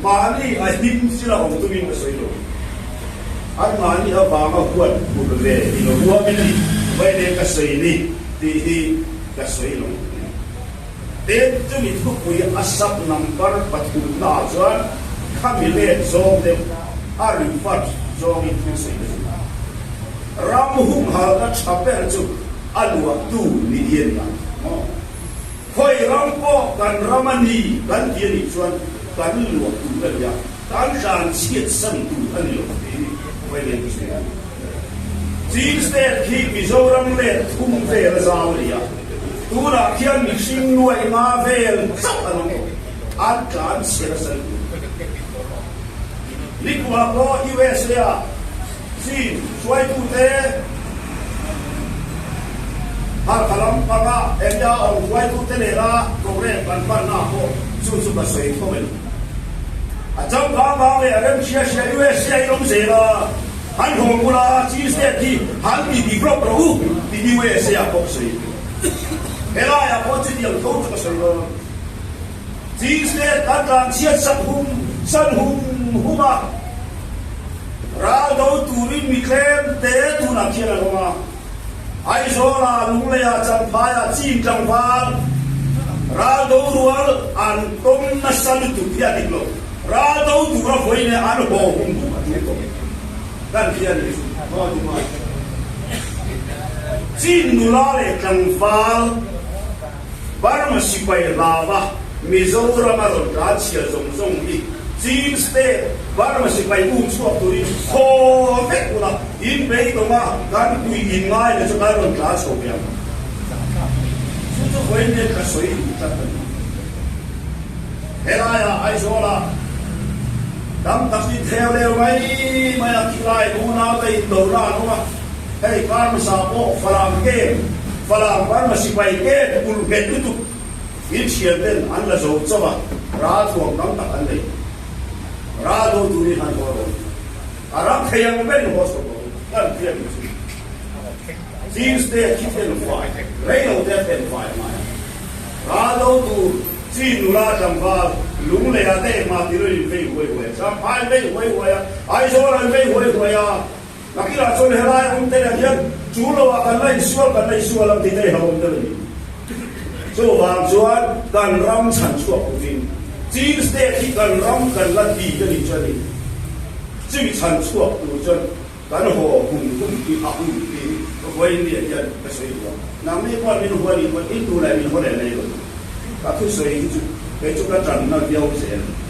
Mahni a him thil a awm tumin ka sawi lo. An mahni avanga huat phur ve in ruamin ni vaile ka sawi ni tih hi ka sawi lo. Tin, chumi thupui a sub number pathumnaah chuan khami let zawng deuh a refer zawngin thil sawi ka duh. Ram humhalna tha ber chu a luahtu ni hi a ni ang maw? Khawi ram pawh kan ram a ni kan ti a nih chuan kan luah tur a ni a, kan tlan chhiat san tur a ni lo tih hi vawiin ka sawi a ni. Chin State khi Mizoram let thum vel a zau a ni a, tunah khian mihring nuaih nga vel chauh an awm tawh, an tlan chhiat a san tur. Nikumah pawh USA ah Chin hruaitute Halkha lam panga area awm hruaitute nena programme kan hmanna pawh chu chu ka sawi tho a ni. A changkang vang leh a rem hria hria USA in awm zel a, han haw bula Chin state hi han ti develop rawh u tih USA ah pawh ka sawi. Helaiah pawh chutiang tho chu ka sawi dawn. Chin state kan tlanchhiat sak hum san hum hum a. Ral do turin mi tlem te tunah khian an awm a, Aizawla, Lungleia, Champhaia, Chin tlangval ral do rual an tawm nasa lutuk hi a dik lo. Ral do tura vawi leh an haw hum hum a tul tawh kan hi a ni. Chin nula leh tlangval Burma sipai hlava Mizoram a rawn tlan chhia zawng zawng hi Chin State Burma sipai um chhuak turin khaw vek ula in beidawng a kan pui in ngai leh chu kan rawn tlan chho ve ang. Chu chu vawiin nen ka sawi duh tlat a ni. Helaiah Aizawlah tam tak in theu leu mai mai a khilai unau te indona an awm a. Hei Burma pawh Falam kem, Falam Burma sipai kem ulh nghet lutuk in thian ten an la zo chauh a, ralthuam tam tak an nei. Ral do turin han haw rawh. A ram thei ang ber in haw chho rawh kan ti a nih chu. Chin state khi then fai, rei lo te a then fai mai a. Ral do tur Chin nula tlangval Lunglei ah te engmah ti lo in vei huai huai a, Champhai an vei huai huai a, Aizawl an vei huai huai a. Nakinah chuan helai awm te nen hian chu loah kan la insual kan la insual ang tih te hi a awm deuh a ni. Chuvang chuan kan ram chhan chhuak turin Chin State hi kan ram kan la ti a nih chuan in chumi chhan chhuak tur chuan kan haw hum hum hi a hun tih hi vawiin ni ah hian ka sawi duh a. Nangni pawh min huan in in duh leh min haw leh mai lo. Ka thusawi hi chu kei chu ka tanna viau zel.